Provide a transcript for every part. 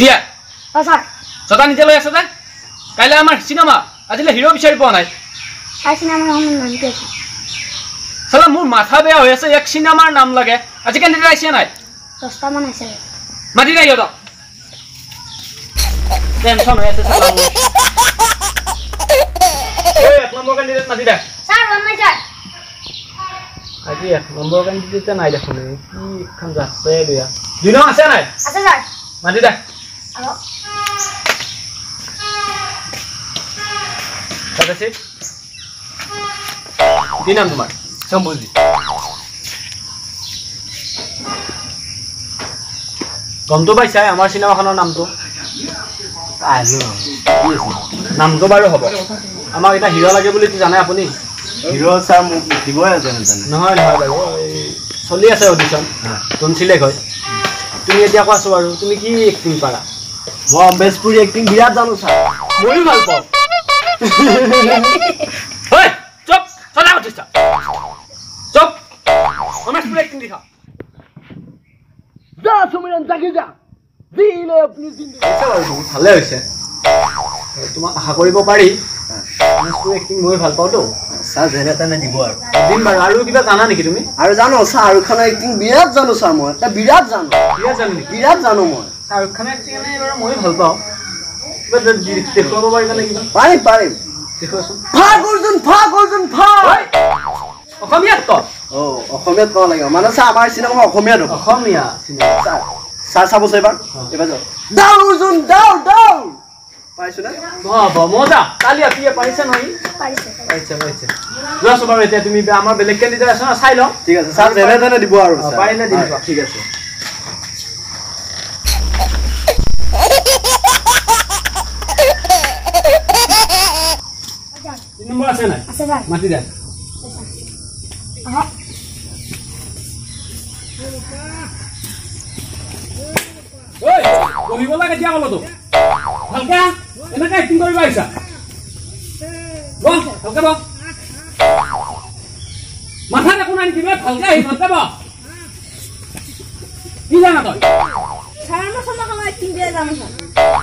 দিয়া ছটা নিজে লৈ আছ যে কাইলৈ আমাৰ চিনেমা আজিলৈ হিৰ' বিচাৰি পোৱা নাই। চালা মোৰ মাথা বেয়া হৈ আছে, এক চিনেমাৰ নাম লাগে। আজি কেণ্ডিডেট আহিছে নাই? 10টামান আছে। মাতি নাই সিহঁতক, টেনশ্যন হৈ আছে চালা মোৰ। ঐ 1 নম্বৰ কেণ্ডিডেট মাতি দে। আজি 1 নম্বৰ কেণ্ডিডেটে নাই দেখোন, কি এখন যাচ্ছে দুয়া। 2 নং আছে নাই? মাতি দে। কি নাম তোমাৰ? শম্ভুজি। গমটো পাইছাই আমাৰ চিনেমাখনৰ নামটো? নামটো বাৰু হ'ব, আমাক এতিয়া হিৰ' লাগে বুলিতো জানে আপুনি? হিৰ' ছাৰ মোক দিবই আছে। নহয় নহয় বাৰু, চলি আছে অডিশ্যন, যোন চিলেক্ট হয়। তুমি এতিয়া কোৱাচোন বাৰু, তুমি কি এক্টিং পাৰা? মই অম্বেশপুৰী এক্টিং বিৰাট জানো ছাৰ। ময়ো ভাল পাওঁ। ঐ চুপ, চলা উঠিছা, চুপ। অম্বেশপুৰী এক্টিং দেখা। যা সমীৰণ জাগি যা, দিলে আপুনি জিন্দগী। বাৰু বহুত ভালে হৈছে, তোমাক আশা কৰিব পাৰি। অম্বেশপুৰী এক্টিং ময়ো ভাল পাওঁতো। ছাৰ যেনে তেনে দিব আৰু। দিম বাৰু। আৰু কিবা জানা নেকি তুমি? আৰু জানো শ্বাহৰুখ খানৰ এক্টিং বিৰাট জানো ছাৰ মই। বিৰাট জানো। বিৰাট জানো নেকি? বিৰাট জানো মই। শ্বাহৰুখ খানৰ এক্টিং এনেই বাৰু ময়ো ভাল পাওঁ। কিবা দেখুৱাব পাৰিবা নে কিবা? পাৰিম পাৰিম, দেখুৱাচোন। ভাগ অৰ্জুন, ভাগ অৰ্জুন, ভাগ। অসমীয়াত ক। অ' অসমীয়াত ক'ব লাগিব মানে ছাৰ, আমাৰ চিনেমা অসমীয়াত হ'ব। অসমীয়া চিনেমা। ছাৰ চাবচোন এবাৰ, এবাৰ যাওক। দাউৰ অৰ্জুন, দাউৰ দাউৰ। পাইছো নে? মজা, কালি আপিয়ে পাৰিছে নহয়? পাৰিছে পাৰিছে। যোৱাচোন বাৰু এতিয়া তুমি, আমাৰ বেলেগ কেণ্ডিডেট আছে ন, চাই লওঁ। ঠিক আছে ছাৰ, যেনে তেনে দিব আৰু। পাৰিলে দিম। ঠিক আছে। নম্বৰ আছে নাই? মাতি দে। ঐ বহিব লাগে দিয়া ক'লো তোক। ভালকে এনেকে এক্টিং কৰিব আহিছা? বহ, ভালকে বহ। মাথাত একো নাই নেকি? ভালকে আহি ভালকে বহ। কি জানা তই?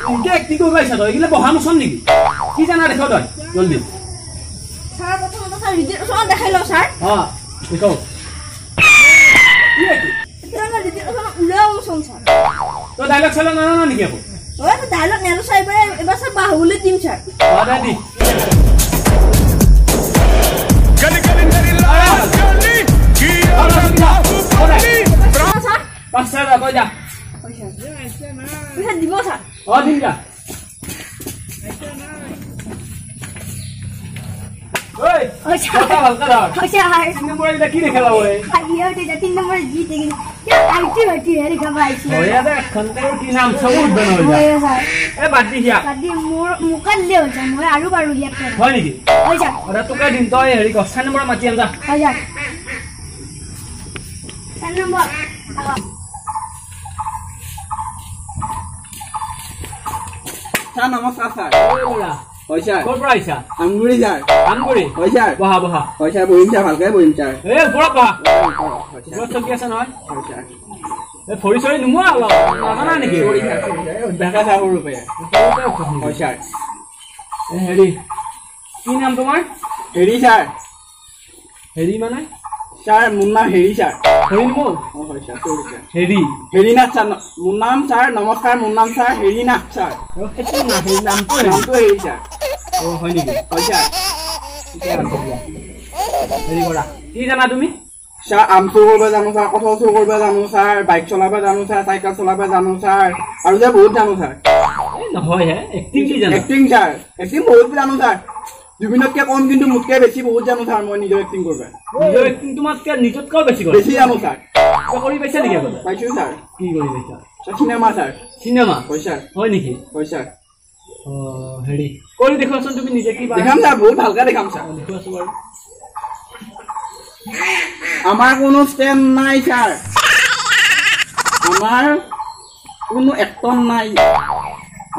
এনেকে এক্টিং কৰিব আহিছা তই? এইগিলা বহা মোচন নেকি? কি জানা দেখাও তই জলদি। অ দেখাও। কি এইটো? তই ডাইলগ চাইলগ নাজানা নেকি আকৌ? ডাইলগ নেলো ছাৰ, এবাৰ ছাৰ বাহুবলী দিম ছাৰ। দি। দিব ছাৰ। অ দিম যা। নমস্কাৰ ছাৰ। হয় ছাৰ। ক'ৰ পৰা আহিছা? আমগুৰি ছাৰ। আমগুৰি? হয় ছাৰ। বহা বহা। হয় ছাৰ, বহিম ছাৰ, ভালকে বহিম ছাৰ। এই ওপৰত বহা। ওপৰত চকী আছে নহয়? হয় ছাৰ। এই ভৰি চৰি নোমোৱা অলপ, নাজানা নেকি? অভ্যাস আছে সৰুৰ পৰাই। হয় ছাৰ। এই হেৰি, কি নাম তোমাৰ? হেৰি ছাৰ। হেৰি মানে? ছাৰ মোৰ নাম হেৰি ছাৰ। হেৰি নোমো? অ হয় ছাৰ, চৰি ছাৰ। হেৰি? হেৰিনাথ ছাৰ। মোৰ নাম ছাৰ, নমস্কাৰ, মোৰ নাম ছাৰ হেৰিনাথ ছাৰ। সেইটো নামটো? নামটো হেৰি ছাৰ। অ হয় নেকি? হয় ছাৰ। ঠিকে আছে দিয়া। হেৰি কৰা, কি জানা তুমি? ছাৰ আম চুৰ কৰিব জানো ছাৰ, কঁঠাল চুৰ কৰিব জানো ছাৰ, বাইক চলাব জানো ছাৰ, চাইকেল চলাব জানো ছাৰ, আৰু যে বহুত জানো ছাৰ। নহয় হে, এক্টিং কি জানা? এক্টিং ছাৰ, এক্টিং বহুত জানো ছাৰ। জুবিনতকে কম কিন্তু মোতকে বেছি বহুত জানো ছাৰ মই নিজৰ এক্টিং কৰিব। নিজৰ এক্টিং তোমাতকে নিজতকেও বেছি কৰে? বেছি জানো ছাৰ। কৰি পাইছা নেকি আগতে? পাইছো ছাৰ। কি কৰি পাইছা? Cinema sir. Cinema? হয় ছাৰ। হয় নেকি? হয় ছাৰ। অ হেৰি কৰি দেখুৱাচোন তুমি নিজে কি দেখাম ছাৰ, বহুত ভালকে দেখাম ছাৰ। দেখুৱাচোন বাৰু। আমাৰ কোনো ষ্টেণ্ড নাই ছাৰ, আমাৰ কোনো এক্টন নাই,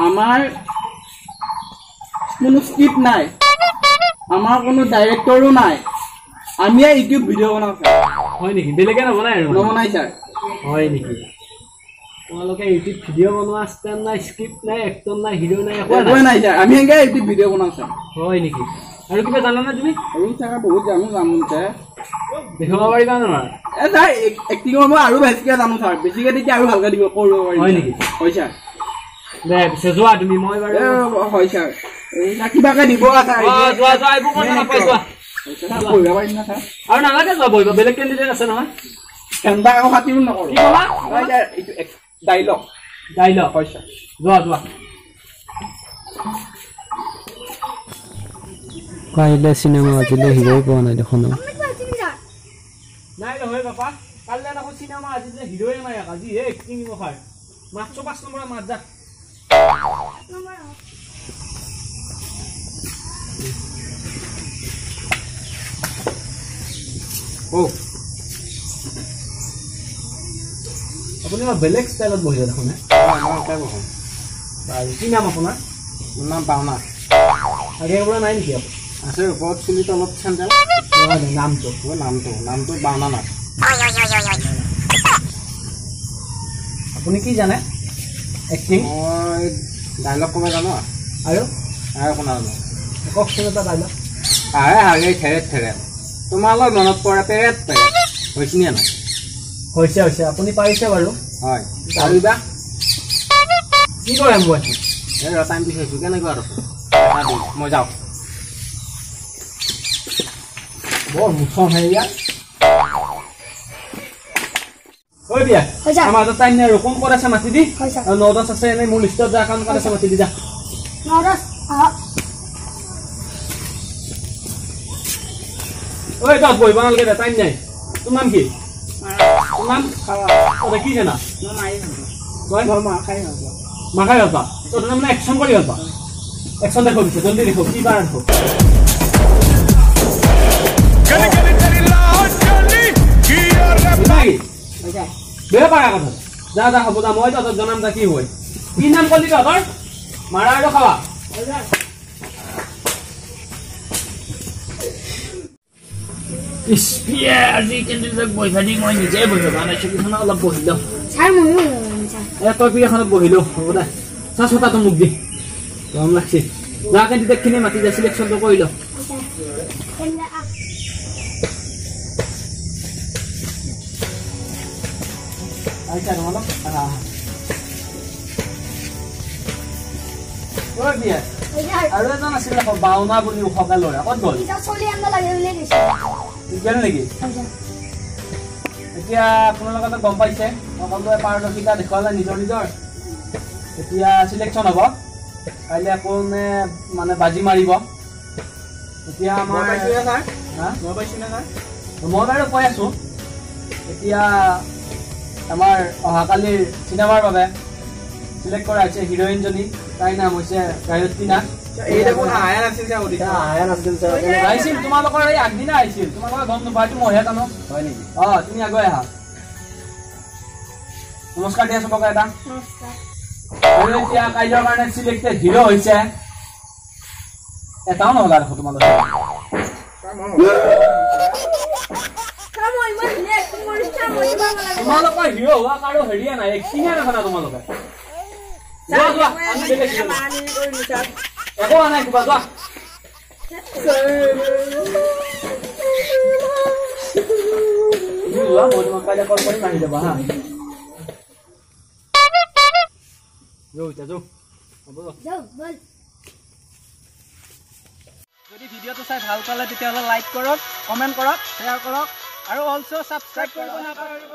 আমাৰ কোনো স্ক্ৰিপ্ট নাই, আমাৰ কোনো ডাইৰেক্টৰো নাই, আমিয়ে ইউটিউব ভিডিঅ' বনাওঁ ছাৰ। হয় নেকি? বেলেগে নবনাই আৰু? নবনাই ছাৰ। হয় নেকি? তোমালোকে ইউটিউব ভিডিঅ' বনোৱা ষ্টেণ্ড নাই, স্ক্ৰিপ্ট নাই, এক্টৰ নাই, হিৰ' নাই, একো নাই ছাৰ। আমি এনেকৈ ইউটিউব ভিডিঅ' বনাওঁ ছাৰ। হয় নেকি? আৰু কিবা জানানে তুমি? আৰু ছাৰ বহুত জানো জানো ছাৰ। দেখুৱাব পাৰিবা নহয়? এ ছাৰ এক্টিঙৰ মই আৰু বেছিকৈ জানো ছাৰ, বেছিকৈ তেতিয়া আৰু ভালকৈ দিব কৰিব পাৰিম। হয় নেকি? হয় ছাৰ। দে পিছে যোৱা তুমি, মই বাৰু। হয় ছাৰ, কিবাকে দিব ছাৰ। যোৱা যোৱা, এইবোৰ কথা নাপাই যোৱা। পঢ়িব পাৰিম না ছাৰ? আৰু নালাগে যোৱা বহিব, বেলেগ কেণ্ডিডেট আছে নহয়। ঘণ্টা আকৌ খাতিও নকৰোঁ। কি ক'লা? এইটো ডাইলগ। ডাইলগ? হয় ছাৰ। যোৱা যোৱা। কাইলৈ চিনেমা আজিলৈ হিৰ'ই পোৱা নাই দেখোন। নাই নহয় বাপা, কাইলৈ দেখোন চিনেমা আজি হিৰ'ই নাই, আজি হে এক্টিং খাৰ মাতছো 5 নম্বৰ মাত যা। আপুনি অলপ বেলেগ ষ্টাইলত বহিলে দেখোন। বাৰু কি নাম আপোনাৰ? মোৰ নাম পাওনা। আগে পৰা নাই নেকি আপুনি? আছে, ওপৰত চুলিত অলপ চেণ্ডেল। নামটো? নামটো নামটো বাওনা নাথ। আপুনি কি জানে এক্টিং? মই ডাইলগ ক'ব জানো। আৰু? আৰু একো নাজানো। কওকচোন এটা ডাইলগ। আহে হাগে থেৰে থেৰে তোমালৈ মনত পৰে পেৰেট পেৰেট। হৈছেনে নাই? হৈছে হৈছে, আপুনি পাৰিছে বাৰু। হয়। পাৰিবা কি কৰে মই? এই টাইম বিচাৰিছোঁ কেনেকুৱা আৰু মই যাওঁ। বৰ মুচন হে ইয়াত। ঐ বিয়া, আমাৰ হাতত টাইম নাই আৰু। কোন ক'ত আছে মাতি দি, আৰু 9-10 আছে এনেই মোৰ লিষ্টত যা, কাম ক'ত আছে মাতি দি যা। 9-10। ঐ তই বহিব নালাগে দে, টাইম নাই। তোৰ নাম কি? তোৰ নাম? তই কি জানা? তই মাখাই ভাল পা। তই তাৰমানে একশ্যন কৰি ভাল পা। একশ্যন দেখো পিছে, জলদি দেখো কি পাৰা দেখো। বেয়া পাৰা কথা। যা যা হ'ব যা, মই তহঁতক জনাম যা কি হয়। কি নাম কলি তহঁতৰ? মাৰা আৰু খাৱা। আজি কেণ্ডিডেটক বহিব দি মই নিজে বহিব পৰা নাই, চকীখনত অলপ বহি লওঁ। এ তই পিৰিয়াখনত বহি লওঁ, হ'ব দে। চা চতাটো মোক দি, গৰম লাগছে। যা কেণ্ডিডেটখিনি মাতি যা, চিলেকশ্যনটো কৰি লওঁ। আহিছা তোমালোক? আহা আহা। ঐ বিয়া, আৰু এজন আছিল আকৌ বাওনা বুলি ওখকে ল'ৰা, ক'ত গ'ল? গ'ল নেকি? এতিয়া আপোনালোকে গম পাইছে, সকলোৱে পাৰদৰ্শিতা দেখুৱালে নিজৰ নিজৰ। এতিয়া চিলেকশ্যন হ'ব কাইলৈ, কোনে মানে বাজি মাৰিব। এতিয়া আমাৰ মই বাৰু কৈ আছোঁ, এতিয়া আমাৰ অহাকালিৰ চিনেমাৰ বাবে চিলেক্ট কৰা হৈছে হিৰইনজনী, তাইৰ নাম হৈছে গায়ত্ৰী নাথ। আহিছিল তোমালোকৰ এই আগদিনা আহিছিল, তোমালোকে গম নোপোৱা, এইটো মইহে জানো। হয় নেকি? অ, তুমি আগুৱাই আহা। নমস্কাৰ দিয়া চবকে এটা। আৰু এতিয়া কাইলৈৰ কাৰণে চিলেক্টেড হিৰ' হৈছে এটাও নহ'লা দেখোন তোমালোকে। তোমালোকৰ হিৰ' হোৱা কাৰো হেৰিয়ে নাই, এক্টিঙে নাজানা তোমালোকে। যোৱা যোৱা, আমি বেলেগ একো হোৱা নাই, কিবা যোৱা। তুমি যোৱা, মই তোমাক কাইলৈ কল কৰিম, আহি যাবা। হা, যৌ এতিয়া যৌ। হ'ব। যদি ভিডিঅ'টো চাই ভাল পালে তেতিয়াহ'লে লাইক কৰক, কমেণ্ট কৰক, শ্বেয়াৰ কৰক আৰু অলছ' ছাবস্ক্ৰাইব কৰিব নাপাহৰিব।